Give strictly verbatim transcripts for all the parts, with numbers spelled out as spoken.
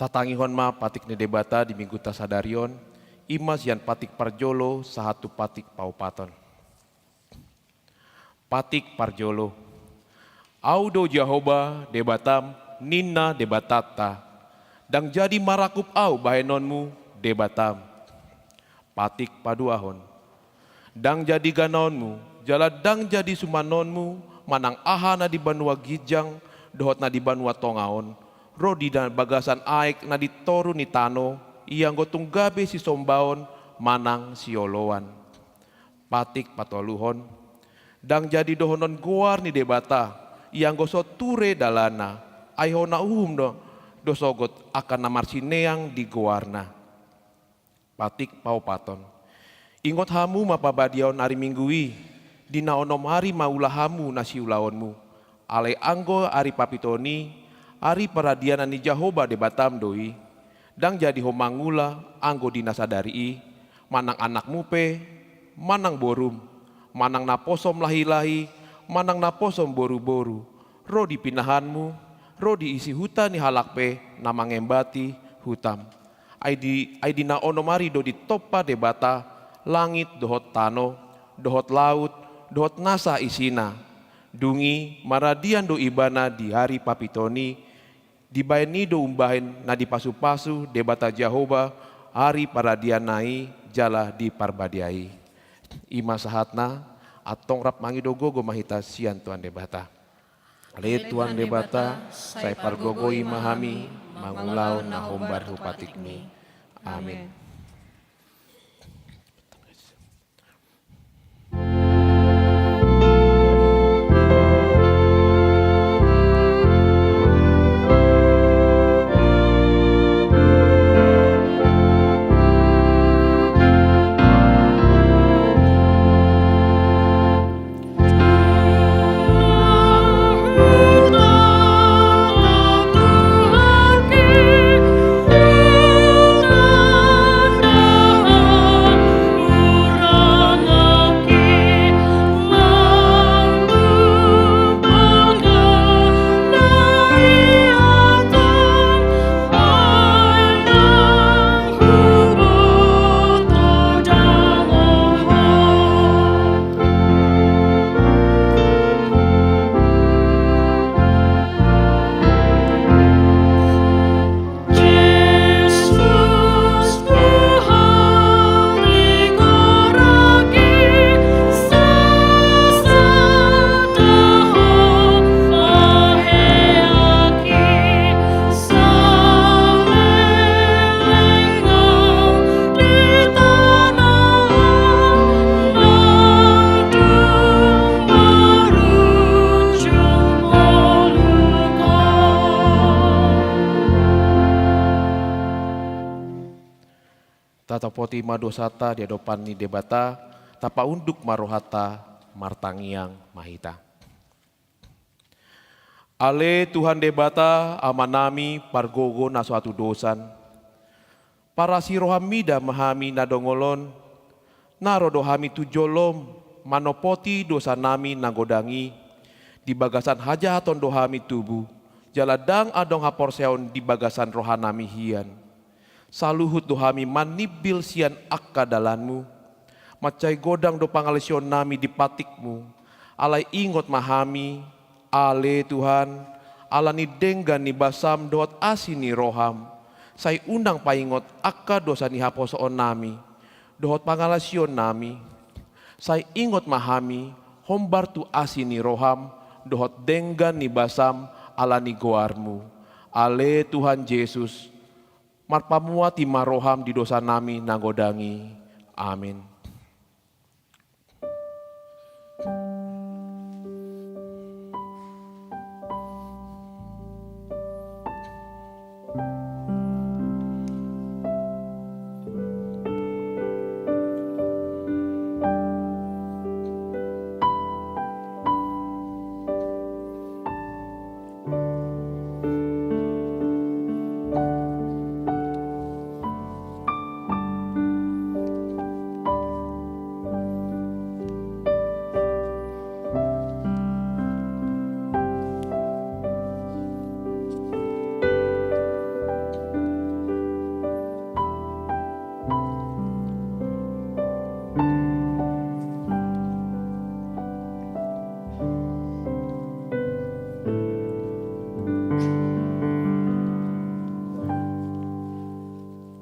Tatangihon ma patik ni Debata di Minggunta sadari on, i ma sian patik parjolo sahat tu patik paopathon. Patik parjolo. Ahu do Jahowa Debatam, ninna Debatanta. Ndang jadi marakup Ahu bahenonmu, Debatam. Patik paduahon. Ndang jadi ganaonmu, jala ndang jadi sumanonmu, manang aha na di banua ginjang, dohot na di banua tonga on, ro di na bagasan aek na di toru ni tano, ianggo tung gabe sisombaon manang sioloan. Patik patoluhon. Ndang jadi dohonon goar ni Debata, ianggo so ture dalanna, ai hona uhum do, do sogot angka na marsineang di goarna. Patik paopathon. Ingot hamu ma pabadiaon ari Minggu i, di na onom ari ma ula hamu na siulaonmu. Alai anggo ari papiton i, ari paradianan ni Jahowa Debatam do i. Ndang jadi ho mangula anggo di na sadari i, manang anakmu pe, manang borum, manang naposom lahilahi, manang naposom boruboru, ro di pinahanmu, ro di isi huta ni halak pe na mangembati hutam. Ai di, ai di na onom ari do ditompa Debata langit dohot tano, dohot laut, dohot nasa isina. Dung i maradian do Ibana di ari papiton i, dibahen i do umbahen na dipasupasu Debata Jahowa ari paradianna i jala di parbadia i. I ma sahatna, antong rap mangido gogo ma hita sian Tuhan Debata. Ale Tuhan Debata, sai pargogoi ma hami mangulahon na hombar hu patikmi. Amin. Tatopoti ma dosanta di adopan ni Debata, tapaunduk ma rohanta, martangiang ma hita. Ale Tuhan Debata, Amanami, pargogo na so hatudosan, parasi rohaM mida ma hami na dongol on, na ro do hami tu joloM, manopoti dosanami na godang i, di bagasan hajahaton do hami tubu, jala ndang adong haporseaon di bagasan rohanami hian. Saluhut do hami manimbil sian angka dalanMu. Mansai godang do pangalaosionnami di patikMu. Alai ingot ma hami, ale Tuhan, ala ni denggan ni basaM dohot asi ni rohaM. Sai unang paingot angka dosa ni haposoonnami dohot pangalaosionnami. Sai ingot ma hami, hombar tu asi ni rohaM dohot denggan ni basaM ala ni goarMu. Ale Tuhan Jesus, marpamuati ma rohaM di dosanami na godang i. Amin.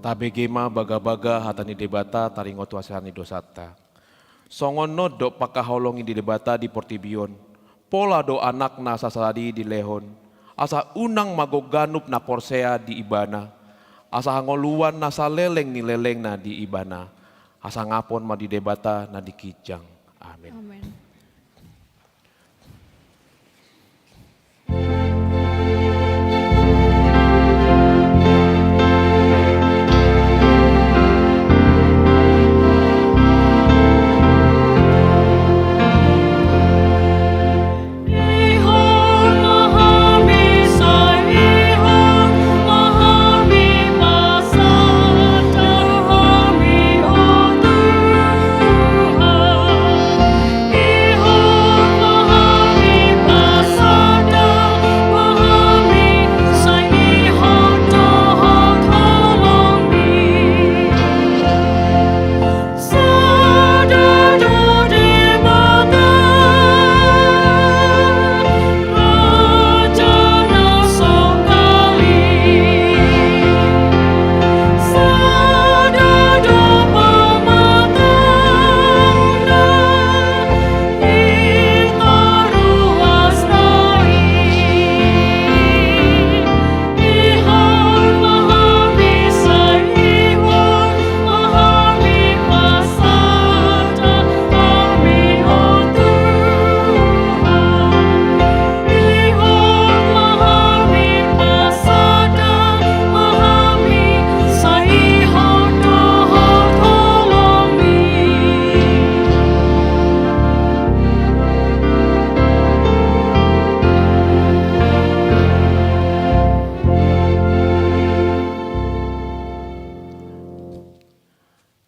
Tabege ma bagabaga hata ni Debata taringot tu hasesaan ni dosanta. Songon on do pangkaholongi ni Debata di portibi on. Pola do Anakna sasada i dilehon, asa unang mago ganup na porsea di Ibana, asa hangoluan na saleleng ni lelengna di Ibana. Hasangapon ma di Debata na di ginjang. Amin. Amin.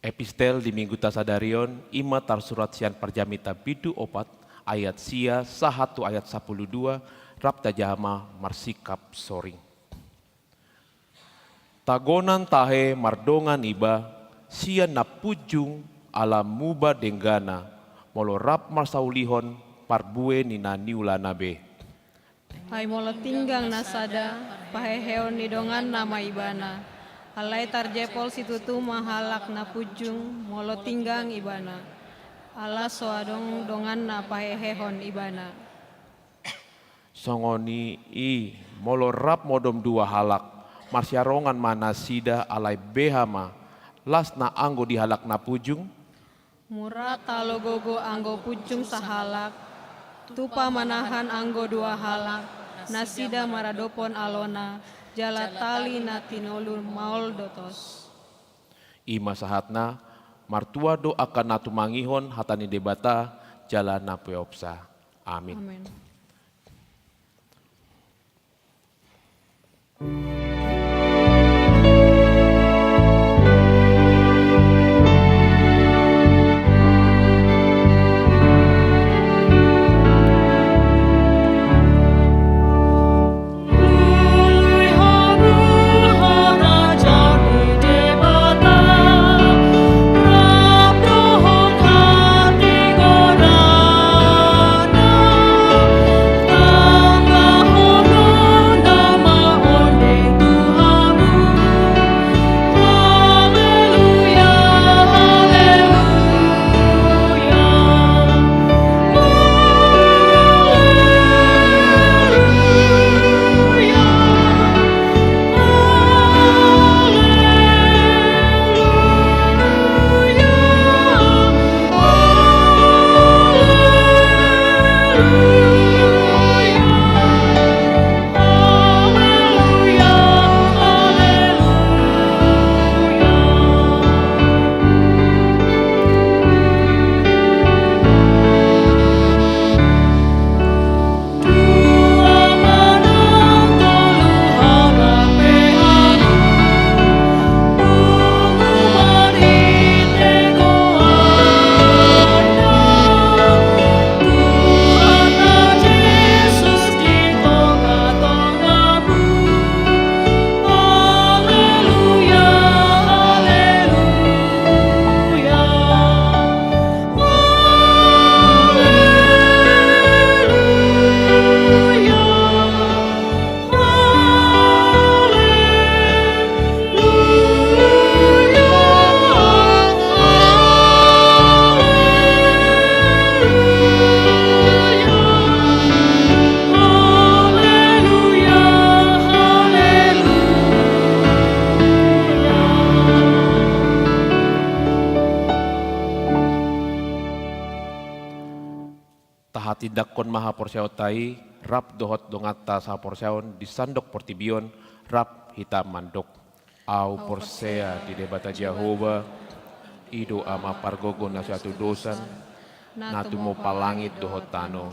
Epistel di Mingguta sadari on, i ma tarsurat sian Parjamita bindu opat, ayat sia sahat tu ayat sampulu dua, rap tajaha ma marsikap soring. Tagonan tahe mardongan iba, sian na punjung ala muba denggana, molo rap marsaulihon parbue ni na niulana be. Ai molo tinggang na sada, paheheon ni donganna ma ibana. Alai tarjepol situtu ma halak na punjung, molo tinggang ibana. Ala so adong donganna pahehehon ibana. Songon i, molo rap modom dua halak, marsiarongan ma nasida alai beha ma, las na anggo di halak na punjung? Mura talo gogo anggo punjung sahalak, tupa manahan anggo dua halak, nasida maradopon alona, jala tali na tinolu maol do tos. I ma sahatna, martua do angka na tumangihon hata ni Debata, jala na peopsa. Amin. Amin. Tahatindanghon ma haporseaonta i rap dohot donganta sahaporseaon di sandok portibi on, rap hita mandok: Ahu porsea di Debata Jahowa, i do Ama pargogo na so hatudosan, na tumompa langit dohot tano.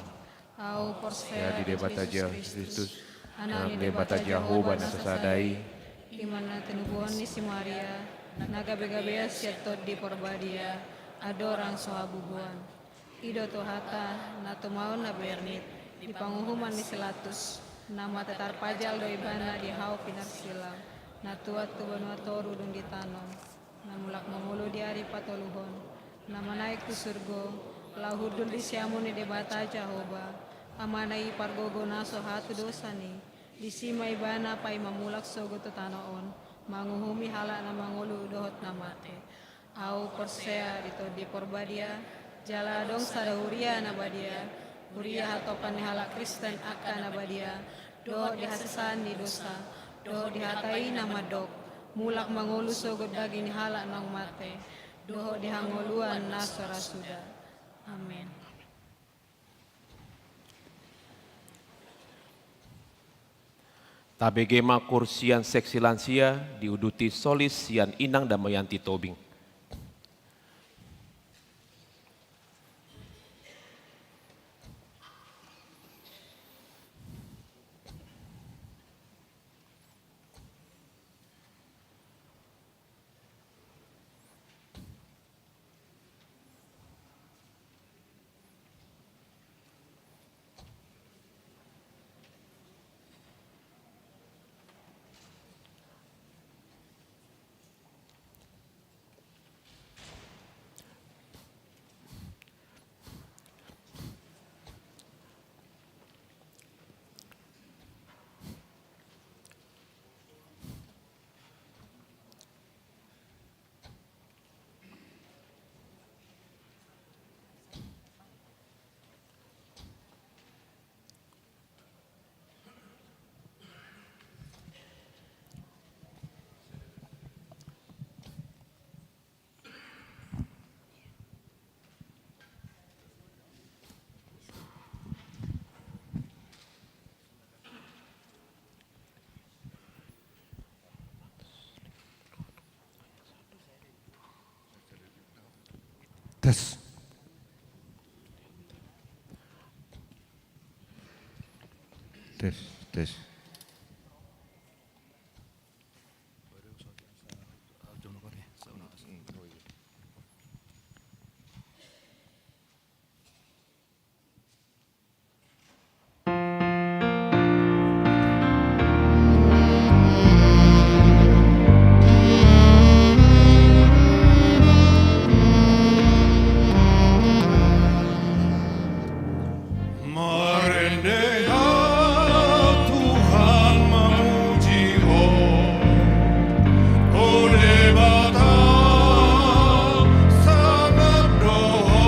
Ahu porsea di Debata Jesus Kristus, Anak ni Debata Jahowa na sasada i, i ma na tinubuhon ni si Maria, na gabegabean sian Tondi Parbadia, andorang so habubuhan. I do Tuhanta, na tumaon na bernit di panguhuman ni si Latus, na mate tarpajal do ibana di hau pinarsilang, na tuat tu banua toru dung ditanom, na mulak mangolu di ari patoluhon, na manaek tu surgo, laho hundul di siamun ni Debata Jahowa, Amana i pargogo na so hatudosan i. Disi ma ibana paima mulak sogot tu tano on, manguhumi halak na mangolu dohot na mate. Ahu porsea di Tondi Parbadia, jala adong sada huria na badia, huria hatopan ni halak Kristen angka na badia, dohot di hasesaan ni dosa, dohot di hata i na mandok, mulak mangolu sogot daging ni halak naung mate, dohot di hangoluan na so ra suda. Amen. Tabege ma kur sian seksi lansia, diuduti solis sian Inang Damayanti Tobing. Tes. Tes, tes. Marende hita Tuhan mamuji Ho, O Debata, sangap do Ho.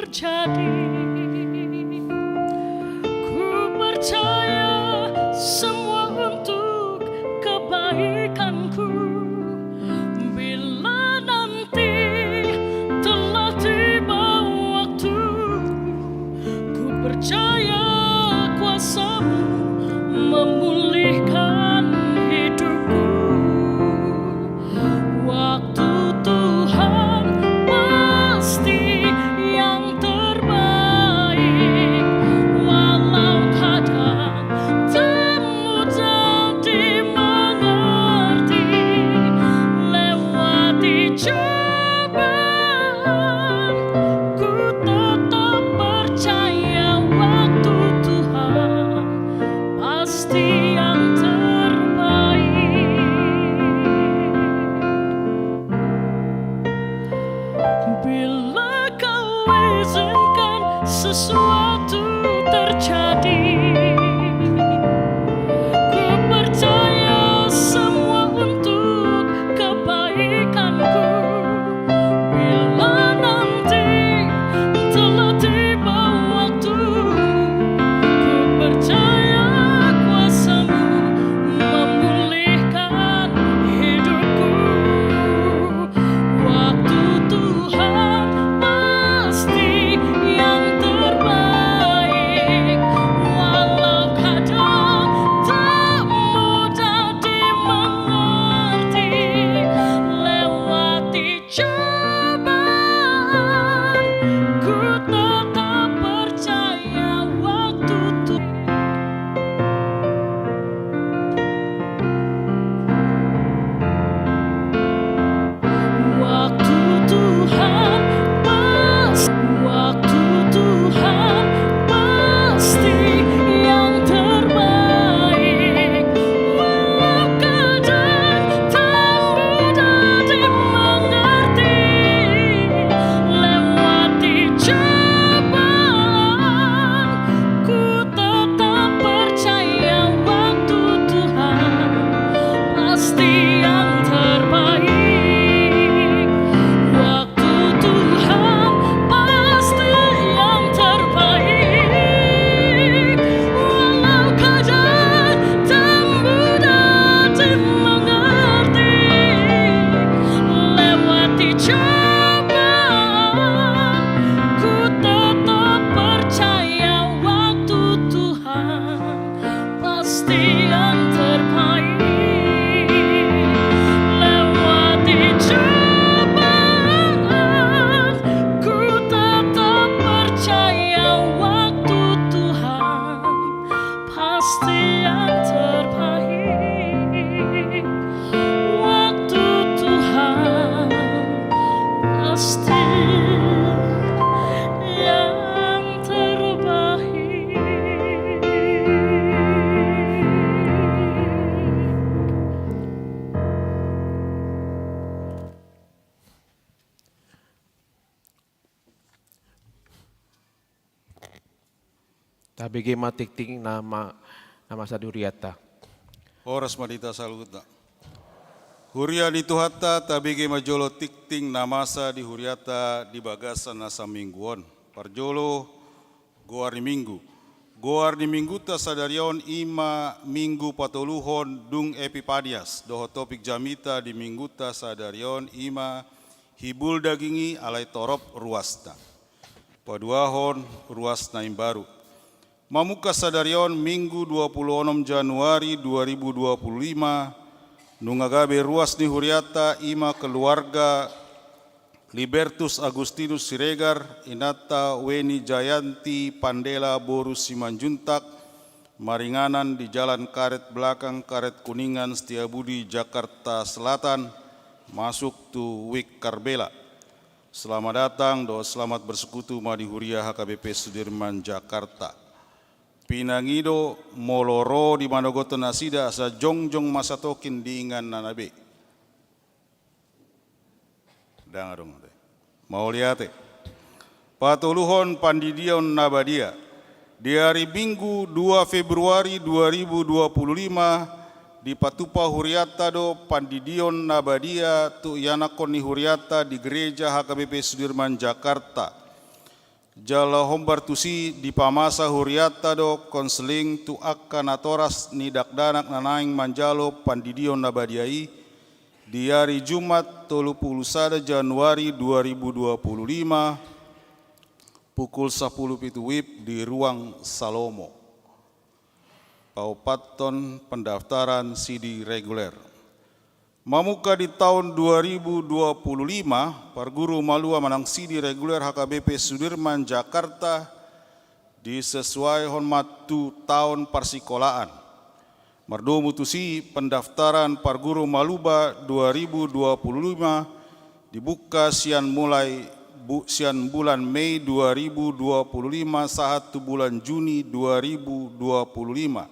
Jadi, ku percaya semua untuk kebaikanku. Bila nanti telah tiba waktu, ku percaya kuasa-Mu memulihkan hidupku. Waktu Tuhan pasti yang terbaik, walau kadang tak mudah dimengerti. Lewati cobaan, ku tetap percaya waktu Tuhan pasti yang terbaik. Bila Kau izinkan sesuatu terjadi, ku percaya semua untuk kebaikanku. Bila nanti telah tiba waktu, ku percaya kuasa-Mu memulihkan hidupku. Waktu Tuhan pasti yang terbaik, walau kadang tak mudah dimengerti. Lewati cobaan, ku tetap percaya waktu Tuhan. Waktu Tuhan pas, waktu Tuhan pasti yang terbaik. Walau kadang tak mudah dimengerti, lewati cobaan, ku tetap percaya waktu Tuhan pasti yang terbaik. Waktu Tuhan pasti yang terbaik. Walau kadang tak mudah dimengerti, lewati cobaan, ku tetap percaya waktu Tuhan pasti yang terbaik. Lewati cobaan, ku tetap percaya waktu Tuhan pasti yang terbaik. Waktu Tuhan pasti yang terbaik. Tabege ma tingting na ma-, na masa di hurianta. Horas ma di hita saluhutna. Huria ni Tuhanta, tabege ma jolo tingting na masa di hurianta di bagasan na saminggu on. Parjolo, goar ni Minggu. Goar ni Minggunta sadari on i ma Minggu patoluhon dung Epipanias, dohot topik jamita di Minggunta sadari on i ma hibul daging i alai torop ruasna. Paduahon ruas na imbaru. Mamungka sadari on Minggu dua puluh onom Januari dua ribu dua puluh lima, nunga gabe ruas ni hurianta i ma keluarga Libertus Agustinus Siregar, inanta Weni Jayanti Pandela boru Simanjuntak, maringanan di Jalan Karet Belakang, Karet Kuningan, Setiabudi, Jakarta Selatan, masuk tu Wik Karbela. Selamat datang dohot selamat bersekutu ma di huria H K B P Sudirman Jakarta. Pinangido molo ro dimanogothon nasida asa jongjong ma satongkin di inganna be. Ndang adong ate. Mauliate. Patoluhon pandidion na badia. Di ari Minggu dua Februari dua ribu dua puluh lima, dipatupa hurianta do pandidion na badia tu ianakhon ni hurianta di Gereja H K B P Sudirman Jakarta. Jala hombar tusi dipamasa hurianta do konseling tu angka natoras ni dakdanak na naeng manjalo pandidion na badia i, di ari Jumat tolu pulu sada Januari dua ribu dua pulu lima, pukul sapulu pitu wib di Ruang Salomo. Paopathon pendaftaran sidi reguler. Mamungka di taon dua ribu dua pulu lima, parguru malua manang sidi reguler H K B P Sudirman Jakarta disesuaihon ma tu taon parsikolaan. Mardomu tusi, pendaftaran parguru maluba dua ribu dua pulu lima dibuka sian mulai bu-, sian bulan Mei dua ribu dua pulu lima sahat tu bulan Juni dua ribu dua pulu lima.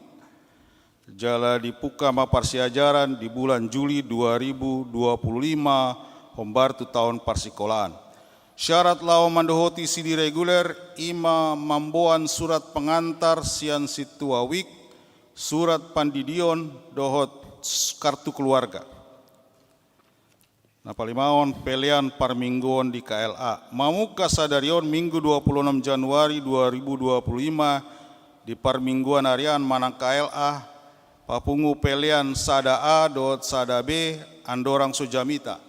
Jala dibuka ma parsiajaran di bulan Juli dua ribu dua pulu lima, hombar tu taon parsikolaan. Syarat laho mandohoti sidi reguler i ma mamboan surat pengantar sian sintua wik, surat pandidion dohot s-, kartu keluarga. Na palimahon, pelean parmingguon di K L A. Mamungka sadari on Minggu dua pulu enam Januari dua ribu dua pulu lima, di parmingguan arian manang K L A, papungu pelean sada A dohot sada B, andorang so jamita.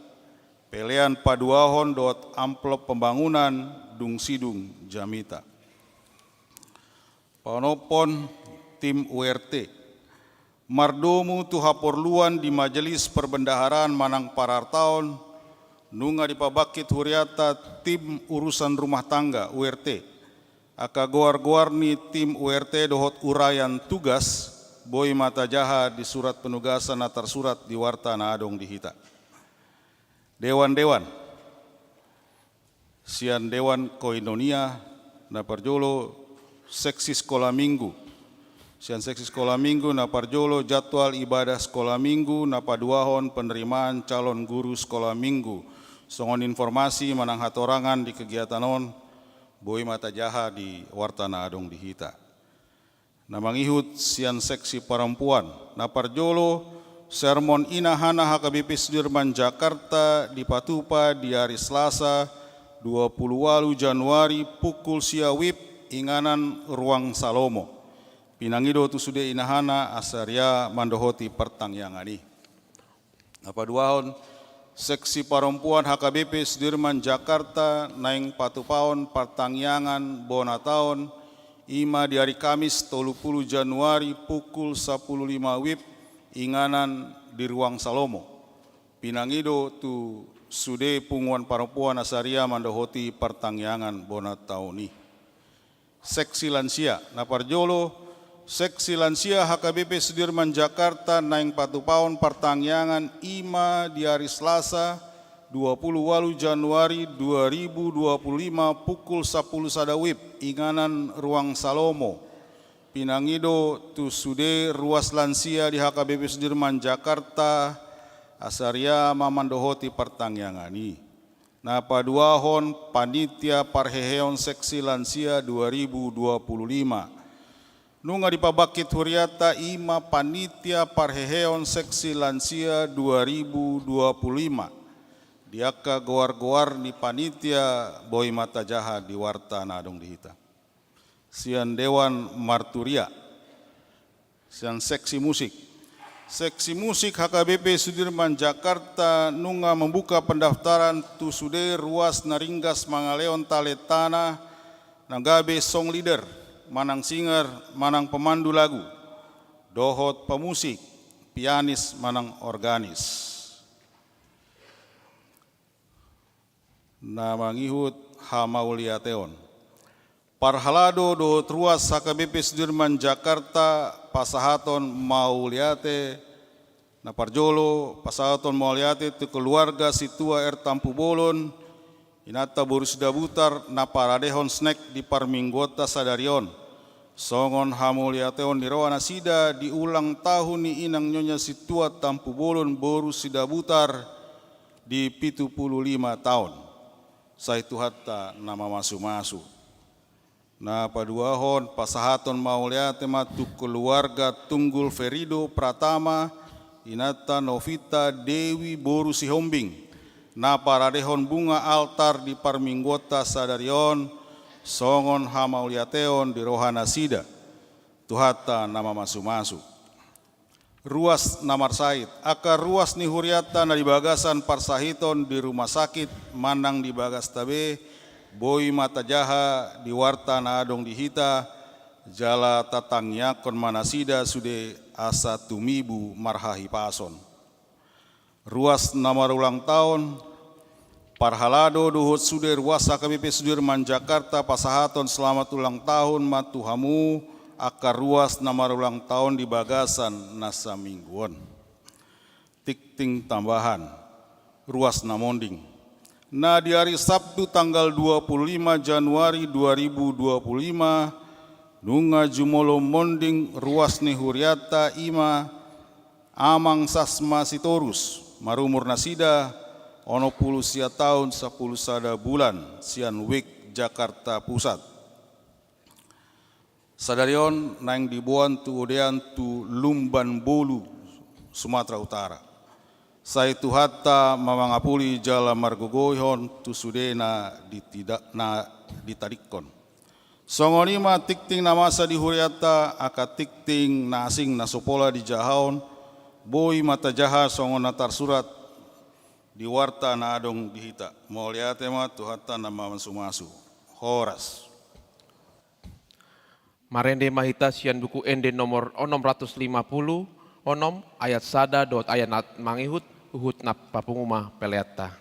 Pelean paduahon dohot amplop pembangunan, dung sidung jamita. Paonomhon, tim U R T. Mardomu tu haporluan di Majelis Perbendaharaan manang parartaon, nunga dipabangkit hurianta tim urusan rumah tangga, U R T. Angka goar-goar ni tim U R T dohot uraian tugas, boi ma tajaha di surat penugasan na tarsurat di warta na adong di hita. Dewan-dewan. Sian Dewan Koinonia, na parjolo, seksi sekolah minggu. Sian seksi sekolah minggu, na parjolo, jadwal ibadah sekolah minggu, na paduahon, penerimaan calon guru sekolah minggu. Songon informasi manang hatorangan di kegiatan on, boi ma tajaha di warta na adong di hita. Na mangihut sian seksi parompuan. Na parjolo, sermon inahana H K B P Sudirman Jakarta dipatupa di ari Selasa, dua pulu ualu Januari, pukul sia wib, inganan Ruang Salomo. Pinangido tu sude inahana asa ria mandohoti partangiangan i. Na paduahon, seksi parompuan H K B P Sudirman Jakarta naeng patupahon partangiangan bona taon, i ma di ari Kamis tolu pulu Januari pukul sapulu lima wib, inganan di Ruang Salomo. Pinangido tu sude punguan parompuan asa ria mandohoti partangiangan bona taon i. Seksi lansia. Na parjolo, seksi lansia H K B P Sudirman Jakarta naeng patupahon partangiangan i ma di ari Selasa, dua pulu ualu Januari dua ribu dua pulu lima, pukul sapulu sada wib, inganan Ruang Salomo. Pinangido tu sude ruas lansia di H K B P Sudirman Jakarta, asa ria ma mandohoti partangiangan i. Na paduahon, panitia parheheon seksi lansia dua ribu dua pulu lima. Nunga dipabangkit hurianta i ma panitia parheheon seksi lansia dua ribu dua pulu lima. Di angka goar-goar ni panitia boi ma tajaha di warta na adong di hita. Sian Dewan Marturia. Sian seksi musik. Seksi musik H K B P Sudirman Jakarta nunga membuka pendaftaran tu sude ruas na ringgas mangalehon talentana na gabe song leader, manang singer, manang pemandu lagu, dohot pemusik, pianis manang organis. Na mangihut hamauliateon. Parhalado dohot ruas H K B P Sudirman Jakarta pasahaton mauliate. Na parjolo, pasahaton mauliate tu keluarga sintua R Tampubolon, inanta boru Sidabutar, na paradehon snack di parmingguonta sadari on. Songon hamauliateon ni roha nasida di ulang tahun ni inang nyonya sintua Tampubolon boru Sidabutar di pitu pulu lima taon. Sai Tuhanta na mamasu-masu. Na paduahon, pasahaton mauliate ma tu keluarga Tunggul Ferido Pratama, inanta Novita Dewi boru Sihombing, na paradehon bunga altar di parmingguonta sadari on, songon hamauliateon di rohanasida, Tuhanta na mamasumasu. Ruas na marsahit, angka ruas ni hurianta na di bagasan parsahiton di rumah sakit manang di bagasta be, boi ma tajaha di warta na adong di hita, jala tatangiangkon ma nasida sude asa tumibu marhahipason. Ruas na marulang taon, parhalado dohot sude ruas H K B P Sudirman Jakarta pasahaton selamat ulang tahun ma tu hamu angka ruas na marulang taon di bagasan na saminggu on. Tingting tambahan, ruas na monding. Na di ari Sabtu tanggal dua puluh lima Januari dua ribu dua puluh lima, nunga jumolo monding ruas ni hurianta, i ma Amang Sasma Sitorus, marumur nasida onom pulu sia taon sampulu sada bulan, sian Wijk Jakarta Pusat. Sadari on naeng diboan tu odean tu Lumban Bolu, Sumatera Utara. Sai Tuhanta ma mangapuli jala margogoihon tu sude na ditida-, na ditadingkon. Songon i ma tingting na masa di hurianta, angka tingting na asing na so pola dijahahon, boi ma tajaha songon na tarsurat di warta na adong di hita. Mauliate ma, Tuhanta na mamasumasu. Horas. Marende ma hita sian Buku Ende nomor onom ratus lima pulu onom, ayat sada dohot ayat na mangihut, huhut na papungu ma peleanta.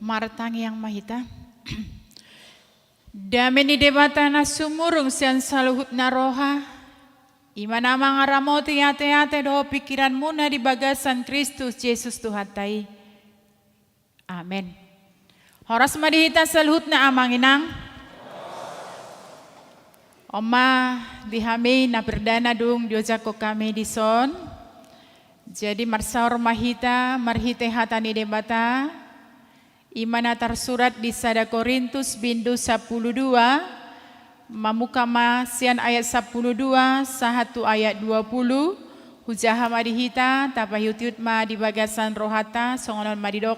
Martangiang ma hita. Dame ni Debata na sumurung sian saluhutna roha, i ma na mangaramoti ateate dohot pingkiranmuna di bagasan Kristus Jesus Tuhanta i. Amen. Horas ma di hita saluhutna amang inang. On ma di hami na perdana dung diojakhon hami dison. Jadi marsaor ma hita marhite hata ni Debata. I ma na tarsurat di sada Korintus bindu sampulu dua, mamungka ma sian ayat sampulu dua sahat tu ayat dua pulu. Hujaha ma di hita, tapaihutihut ma di bagasan rohanta, songon on ma didok: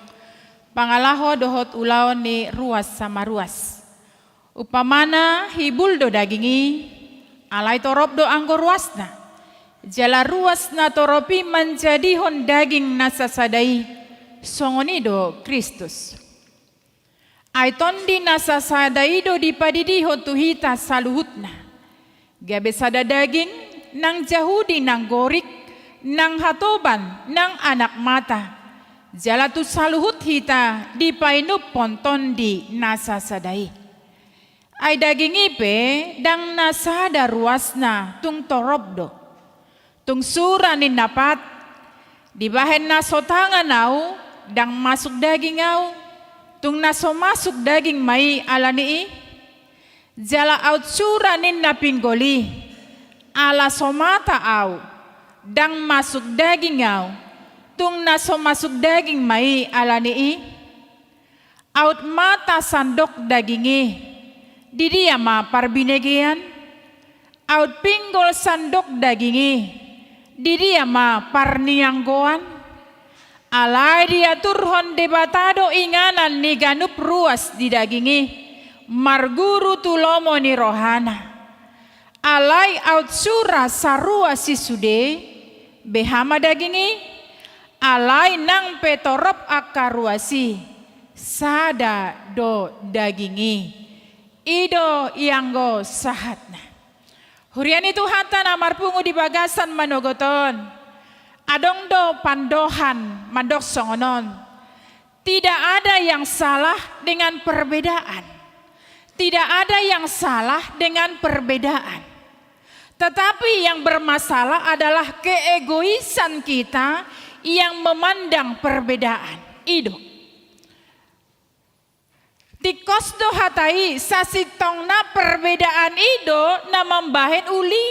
Pangalaho dohot ulaon ni ruas sama ruas. Umpamana hibul do daging i, alai torop do anggo ruasna. Jala ruas na torop i manjadihon daging na sasada i, songon i do Kristus. Ai Tondi na sasada i do dipadidihon tu hita saluhutna, gabe sada daging, nang Jahudi nang Gorik, nang hatoban nang anak mata. Jala tu saluhut hita dipainumhon Tondi na sasada i. Ai daging i pe ndang na sada ruasna, tung torop do. Tung sura ninna pat: Dibahen na so tangan au, ndang masuk daging au, tung na so masuk daging ma i ala ni i. Jala aut sura ninna pinggol i: Ala so mata au, ndang masuk daging au, tung na so masuk daging ma i ala ni i. Aut mata sandok daging i, di dia ma parbinegean? Aut pinggol sandok daging i, di dia ma parnianggoan? Alai diaturhon Debata do inganan ni ganup ruas di daging i, marguru tu lomo ni rohana. Alai aut sura saruas i sude, beha ma daging i? Alai nang pe torop angka ruas i, sada do daging i. I do ianggo sahatna. Huria ni Tuhanta na marpungu di bagasan manogot on, adong do pandohan mandok songon on: Tidak ada yang salah dengan perbedaan. Tidak ada yang salah dengan perbedaan. Tetapi yang bermasalah adalah keegoisan kita yang memandang perbedaan. I do. Tingkos do hata i, sasintongna perbedaan i do na mambahen uli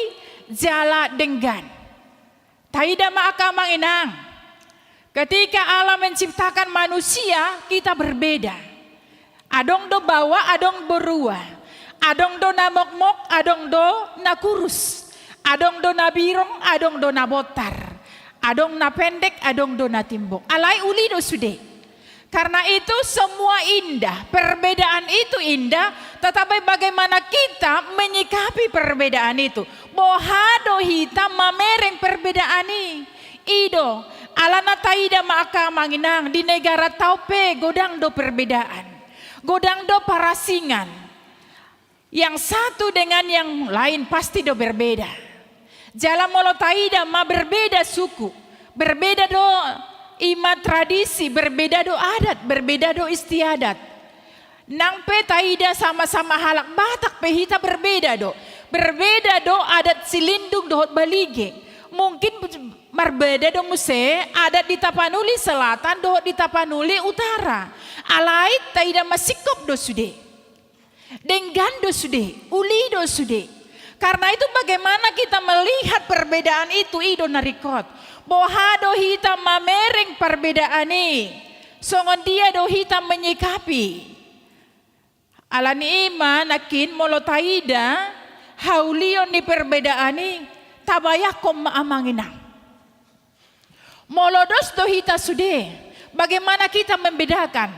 jala denggan. Taida ma angka amang inang. Ketika Allah menciptakan manusia, kita berbeda. Adong do baoa, adong borua. Adong do na mokmok, adong do na kurus. Adong do na birong, adong do na bontar. Adong na pendek, adong do na timbok. Alai uli do sude. Karena itu semua indah, perbedaan itu indah, tetapi bagaimana kita menyikapi perbedaan itu. Boha do hita mamereng perbedaan i. I do, alana taida ma angka amang inang, di negaranta on pe godang do perbedaan. Godang do parasingan. Yang satu dengan yang lain pasti do berbeda. Jala molo taida ma berbeda suku, berbeda do i ma tradisi, berbeda do adat, berbeda do istiadat. Nang pe taida sama-sama halak Batak pe hita berbeda do. Berbeda do adat Silindung dohot Balige. Mungkin marbeda do muse adat di Tapanuli Selatan dohot di Tapanuli Utara. Alai taida ma singkop do sude. Denggan do sude, uli do sude. Karena itu bagaimana kita melihat perbedaan itu, i do na ringkot. Boha do hita mamereng perbedaan i? Songon dia do hita menyikapi? Alani i ma nangkin molo taida haulion ni perbedaan i, tabayangkon ma amang inang. Molo dos do hita sude, bagaimana kita membedakan?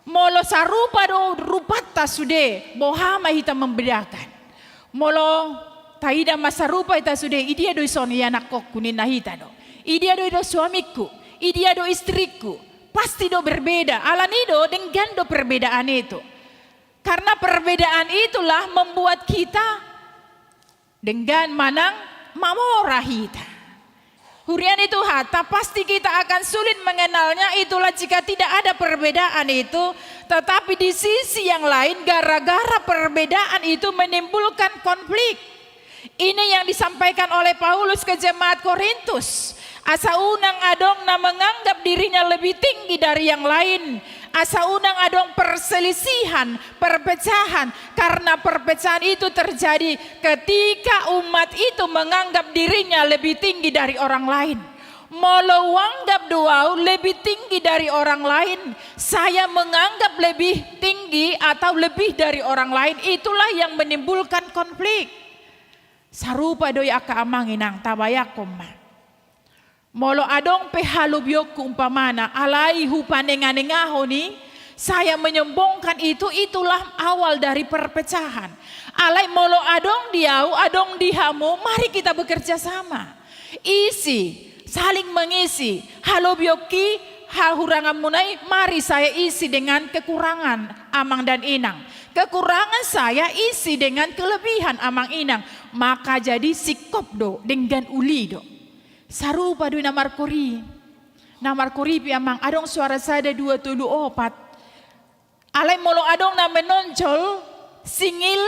Molo sarupa do rupanta sude, boha ma hita membedakan? Molo taida ma sarupa hita sude, i dia do dison ianakkonku ninna hita do. I dia do, i do suamingku, i dia do istrikku. Pasti do berbeda, alani do denggan do perbedaan itu. Karena perbedaan itulah membuat kita denggan manang mamora hita. Huria ni Tuhan, tak pasti kita akan sulit mengenalnya, itulah jika tidak ada perbedaan itu. Tetapi di sisi yang lain, gara-gara perbedaan itu menimbulkan konflik. Ini yang disampaikan oleh Paulus ke jemaat Korintus. Asa unang adong na menganggap dirinya lebih tinggi dari yang lain. Asa unang adong perselisihan, perpecahan. Karena perpecahan itu terjadi ketika umat itu menganggap dirinya lebih tinggi dari orang lain. Molo huanggap do ahu lebih tinggi dari orang lain, saya menganggap lebih tinggi atau lebih dari orang lain, itulah yang menimbulkan konflik. Sarupa do i angka amang inang, tabayangkon ma. Molo adong pe halobionku umpamana, alai hupanenganengahon i, saya menyombongkan itu, itulah awal dari perpecahan. Alai molo adong di ahu, adong di hamu, mari kita bekerja sama. Isi, saling mengisi. Halobionki, hahuranganmuna i, mari saya isi dengan kekurangan amang dan inang. Kekurangan saya isi dengan kelebihan amang inang. Maka jadi singkop do, denggan uli do. Sarupa do i na markor i. Na markor i pe amang, adong soara sada, dua, tolu, opat. Alai molo adong na menonjol, singil,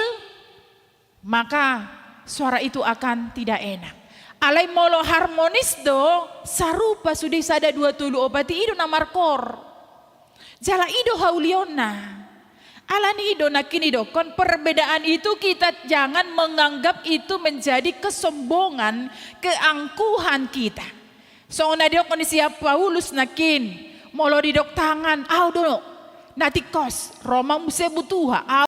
maka suara itu akan tidak enak. Alai molo harmonis do, sarupa sude sada, dua, tolu, opat i, i do na markor. Jala i do haulionna. Alani i do nangkin didokkon, perbedaan itu kita jangan menganggap itu menjadi kesombongan, keangkuhan kita. Songon na didokkon ni si Paulus nangkin, molo didok tangan, ahu do na tingkos, ro ma muse butuha,